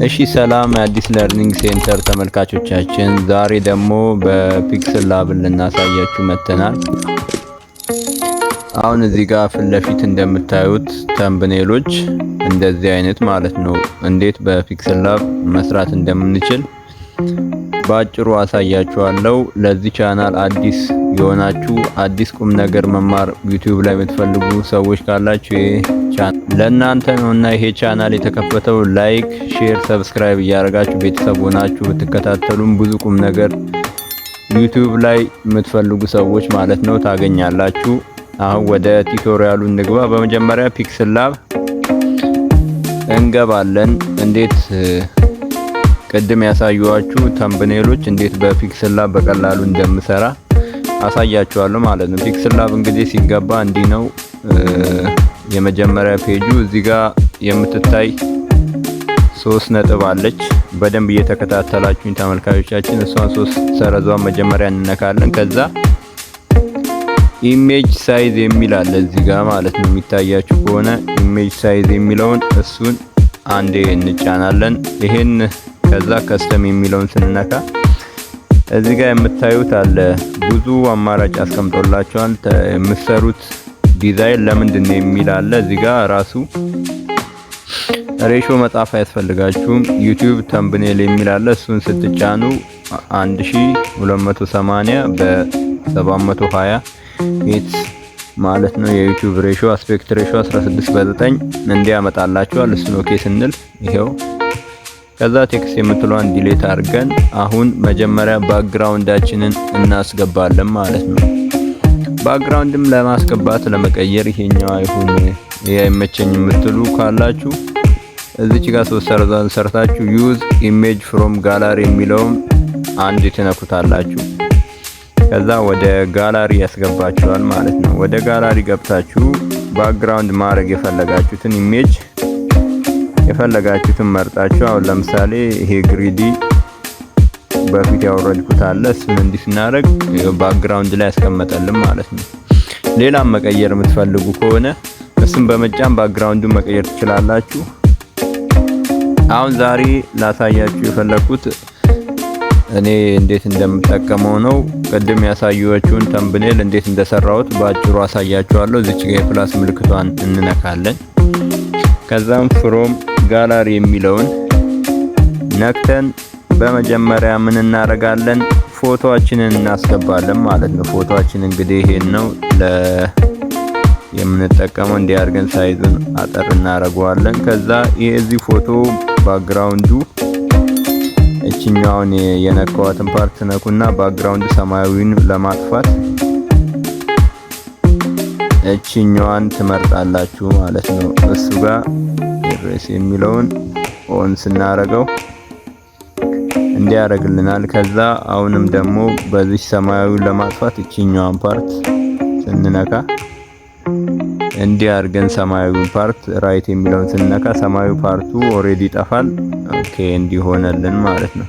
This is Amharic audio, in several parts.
እሺ ሰላም የአዲስ Learning Center ተመልካቾቻችን፣ ዛሬ ደግሞ በ PixelLab ን ልናሳያችሁ መጥተናል። አሁን እዚህ ጋር ፊት ለፊት እንደምታዩት thumbnail ኦች እንደዚህ አይነት ማለት ነው፣ እንዴት በ PixelLab መስራት እንደምንችል በአጭሩ አሳያችኋለሁ። ለዚህ ቻናል አዲስ የሆናችሁ፣ አዲስ ቁም ነገር መማር YouTube ላይ የምትፈልጉ ሰዎች ካላችሁ ይሄ ለእናንተ ነው እና ይሄ ቻናል የተከፈተው like፣ share፣ subscribe እያደረጋችሁ ቤተሰብ ሆናችሁ ብትከታተሉም ብዙ ቁም ነገር YouTube ላይ የምትፈልጉ ሰዎች ማለት ነው ታገኛላችሁ። አሁን ወደ tutorial ኡ እንግባ። በመጀመሪያ PixelLab እንገባለን። እንዴት ቅድም ያሳየኋችሁ thumbnail ኦች እንዴት በ PixelLab በቀላሉ እንደምሰራ አሳያችኋለሁ ማለት ነው። PixelLab እንግዲህ ሲገባ እንዲህ ነው። የመጀመሪያ ፔጁ እዚህ ጋር የምትታይ ሶስት ነጥብ አለች። በደንብ እየተከታተላችሁኝ ተመልካቾቻችን፣ እሷን ሶስት ሰረዟን መጀመሪያ እንነካለን። ከዛ image size የሚል አለ እዚህ ጋር ማለት ነው። የሚታያችሁ ከሆነ image size የሚለውን እሱን አንዴ እንጫናለን። ይሄን ከዛ custom የሚለውን ስንነካ እዚህ ጋር የምታዩት አለ፣ ብዙ አማራጭ አስቀምጦላችኋል። የምትሰሩት ዲዛይን ለምንድን ነው የሚል አለ። እዚህ ጋር ራሱ ratio መጻፍ አያስፈልጋችሁም። YouTube thumbnail የሚል አለ። እሱን ስትጫኑ 1280 በ720 ኤት ማለት ነው። የ YouTube ratio aspect ratio 16 በ9 እንዲያመጣላችኋል። እሱን okay ስንል ይሄው፣ ከዛ text የምትለዋን delete አድርገን አሁን መጀመሪያ background ኣችንን እናስገባለን ማለት ነው። Background ም ለማስገባት ለመቀየር ይሄኛው አይሁን፣ ይሄ አይመቸኝ የምትሉ ካላችሁ እዚች ጋር ሶስት ሰረዟን ሰርታችሁ use image from gallery የሚለውን አንድ ትነኩታላችሁ። ከዛ ወደ ጋላሪ ያስገባችኋል ማለት ነው። ወደ ጋላሪ ገብታችሁ background ማድረግ የፈለጋችሁትን image የፈለጋችሁትን መርጣችሁ፣ አሁን ለምሳሌ ይሄ ግሪዲ በፊት ያወረድኩት አለ። እሱን እንዲህ ስናደርግ background ላይ ያስቀመጠልን ማለት ነው። ሌላም መቀየር የምትፈልጉ ከሆነ እሱን በመጫን background ኡን መቀየር ትችላላችሁ። አሁን ዛሬ ላሳያችሁ የፈለኩት እኔ እንዴት እንደምጠቀመው ነው። ቅድም ያሳየኋችሁን thumbnail እንዴት እንደሰራሁት በአጭሩ አሳያችኋለሁ። እዚች ጋር የ plus ምልክቷን እንነካለን። ከዛም from gallery የሚለውን ነክተን በመጀመሪያ ምን እናደርጋለን? ፎቶአችንን እናስገባለን ማለት ነው። ፎቶአችን እንግዲህ ይሄን ነው ለ የምንጠቀመው። እንዲህ አድርገን size ኡን አጠር እናደርገዋለን። ከዛ የዚህ ፎቶ background ኡ እችኛውን የነካዋትን part ነኩና background ሰማያዊውን ለማጥፋት እችኛዋን ትመርጣላችሁ ማለት ነው። እሱ ጋር erase የሚለውን on ስናረገው እንዲያደርግልናል። ከዛ አሁንም ደግሞ በዚህ ሰማያዊውን ለማጥፋት እችኛዋን part ስንነካ እንዲህ አድርገን ሰማያዊውን part right የሚለውን ስንነካ ሰማያዊ part ኡ already ይጠፋል። Okay፣ እንዲሆነልን ማለት ነው።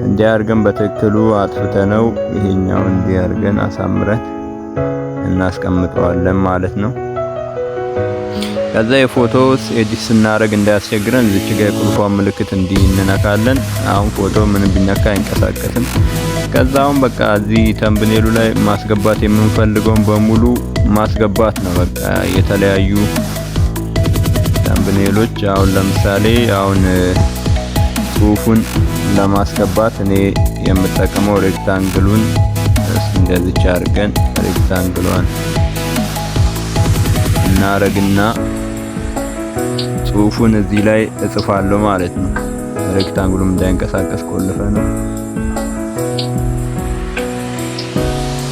እንዲህ አድርገን በትክክሉ አጥፍተነው ይሄኛው እንዲህ አድርገን አሳምረን እናስቀምጠዋለን ማለት ነው። ከዛ የፎቶ edit ስናደርግ እንዳያስቸግረን እዚች ጋር የቁልፏን ምልክት እንዲህ እንነካለን። አሁን ፎቶ ምንም ቢነካ አይንቀሳቀስም። ከዛ አሁን በቃ እዚህ thumbnail ኡ ላይ ማስገባት የምንፈልገውን በሙሉ ማስገባት ነው። በቃ የተለያዩ thumbnail ኦች፣ አሁን ለምሳሌ አሁን ጽሁፉን ለማስገባት እኔ የምጠቀመው rectangle ኡን እንደዚች አድርገን rectangle ኧን እናረግና ጽሁፉን እዚህ ላይ እጽፋለሁ ማለት ነው። Rectangle ኡም እንዳይንቀሳቀስ ቆልፈ ነው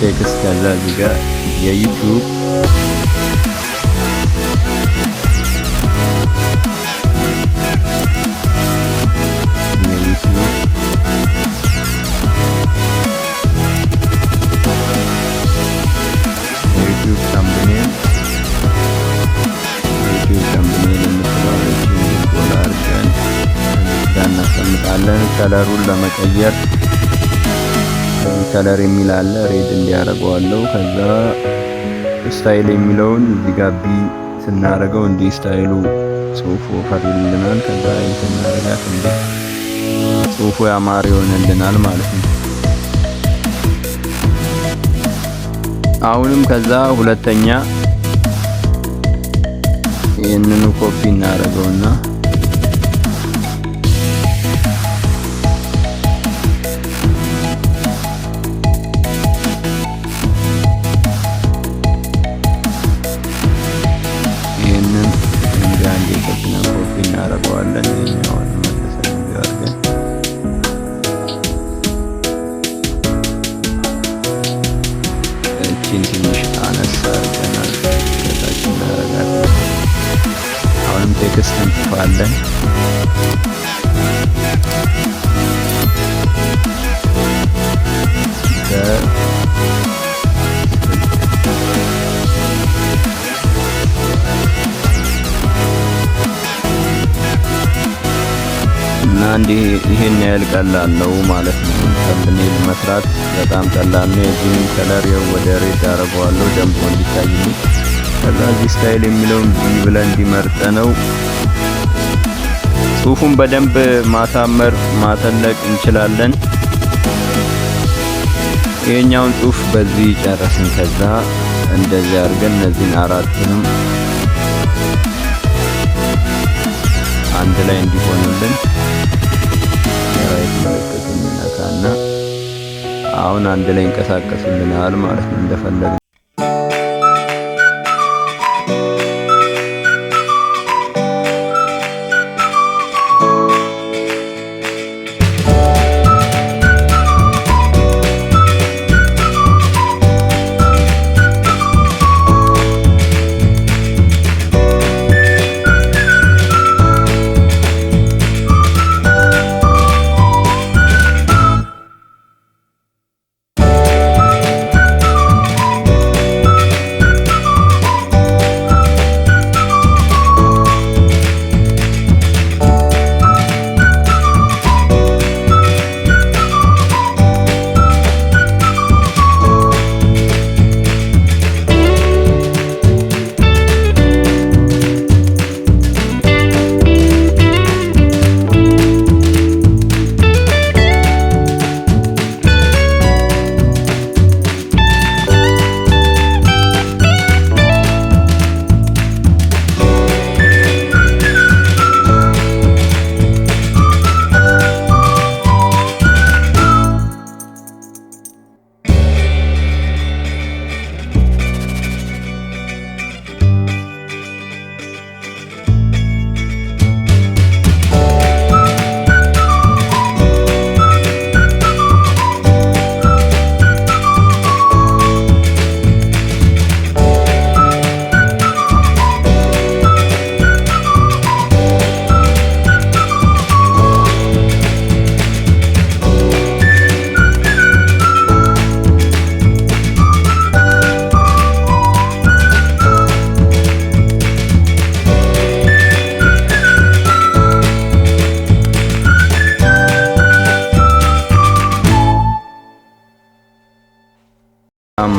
text። ከዛ እዚህ ጋር የ YouTube thumbnail፣ YouTube thumbnail የምትለዋን ጎላ አድርገን እዚህ እናስቀምጣለን። Color ኡን ለመቀየር color የሚል አለ፣ red እንዲያደርገዋለሁ። ከዛ style የሚለውን እዚህ ጋር B ስናደርገው እንዲህ style ኡ ጽሁፉ ወፈር ይልልናል። ከዛ ይህን ስናደርጋት እንዲህ ጽሁፉ ያማረ ይሆንልናል ማለት ነው። አሁንም ከዛ ሁለተኛ ይህንኑ ኮፒ እናደርገውና ይህንን እንደ አንድ ተጭነን ኮፒ እናደርገዋለን። ይሄኛውን መልሰን እንዲህ አድርገን እቺን ትንሽ አነስ አድርገናል ከታች እናደርጋለን። አሁንም text እንጽፋለን። እና እንዲህ ይሄን ያህል ቀላል ነው ማለት ነው። Thumbnail መስራት በጣም ቀላል ነው። የዚህንም color ይኸው ወደ red አደርገዋለሁ ደምቆ እንዲታይልኝ። ከዛ እዚህ style የሚለውን B ብለን እንዲመርጠ ነው። ጽሁፉን በደንብ ማሳመር ማተለቅ እንችላለን። ይሄኛውን ጽሁፍ በዚህ ጨረስን። ከዛ እንደዚህ አድርገን እነዚህን አራቱንም አንድ ላይ እንዲሆኑልን የ right ምልክቱን ነካና አሁን አንድ ላይ ይንቀሳቀሱልናል ማለት ነው እንደፈለግን።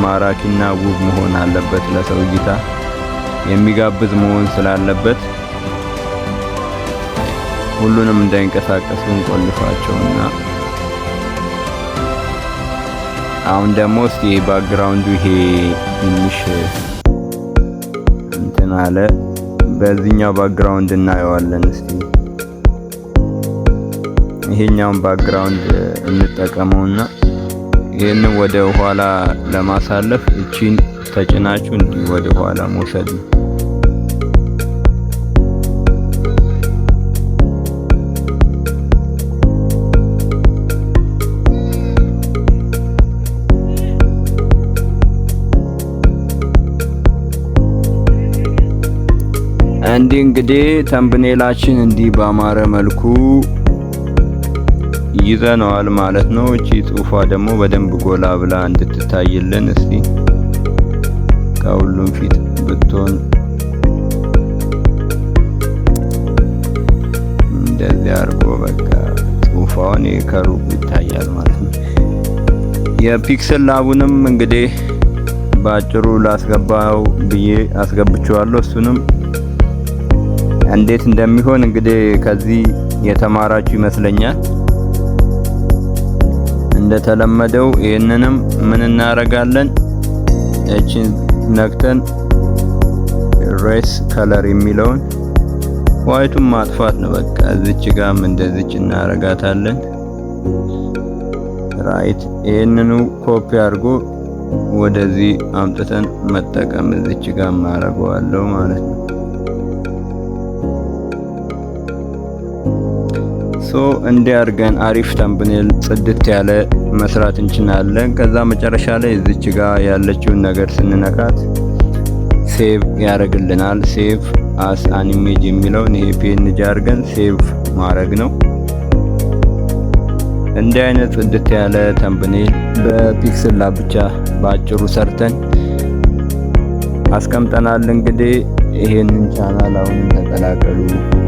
ማራኪና ውብ መሆን አለበት። ለሰው እይታ የሚጋብዝ መሆን ስላለበት ሁሉንም እንዳይንቀሳቀሱ እንቆልፋቸውና አሁን ደግሞ እስቲ background ኡ ይሄ ትንሽ እንትን አለ። በዚህኛው background እናየዋለን። እስቲ ይሄኛውን background እንጠቀመውና ይህንን ወደ ኋላ ለማሳለፍ እቺን ተጭናችሁ እንዲህ ወደ ኋላ መውሰድ ነው። እንዲህ እንግዲህ thumbnail ኣችን እንዲህ ባማረ መልኩ ይዘነዋል ማለት ነው። እቺ ጽሁፏ ደግሞ በደንብ ጎላ ብላ እንድትታይልን እስቲ ከሁሉም ፊት ብትሆን እንደዚህ አድርጎ በቃ ጽሁፏን ከሩቁ ይታያል ማለት ነው። የ PixelLab ኡንም እንግዲህ በአጭሩ ላስገባው ብዬ አስገብቼዋለሁ። እሱንም እንዴት እንደሚሆን እንግዲህ ከዚህ የተማራችሁ ይመስለኛል። እንደተለመደው ይህንንም ምን እናደርጋለን? እቺን ነክተን erase color የሚለውን white ኡን ማጥፋት ነው። በቃ እዚች ጋም እንደዚች እናረጋታለን። Right፣ ይህንኑ ኮፒ አድርጎ ወደዚህ አምጥተን መጠቀም፣ እዚች ጋር ማረገዋለሁ ማለት ነው። So እንዲህ አድርገን አሪፍ thumbnail ጽድት ያለ መስራት እንችላለን። ከዛ መጨረሻ ላይ እዚች ጋር ያለችውን ነገር ስንነካት save ያደርግልናል። Save as an image የሚለውን ይሄ PNG አድርገን save ማድረግ ነው። እንዲህ አይነት ጽድት ያለ thumbnail በ PixelLab ብቻ በአጭሩ ሰርተን አስቀምጠናል። እንግዲህ ይሄንን ቻናል አሁንም ተቀላቀሉ።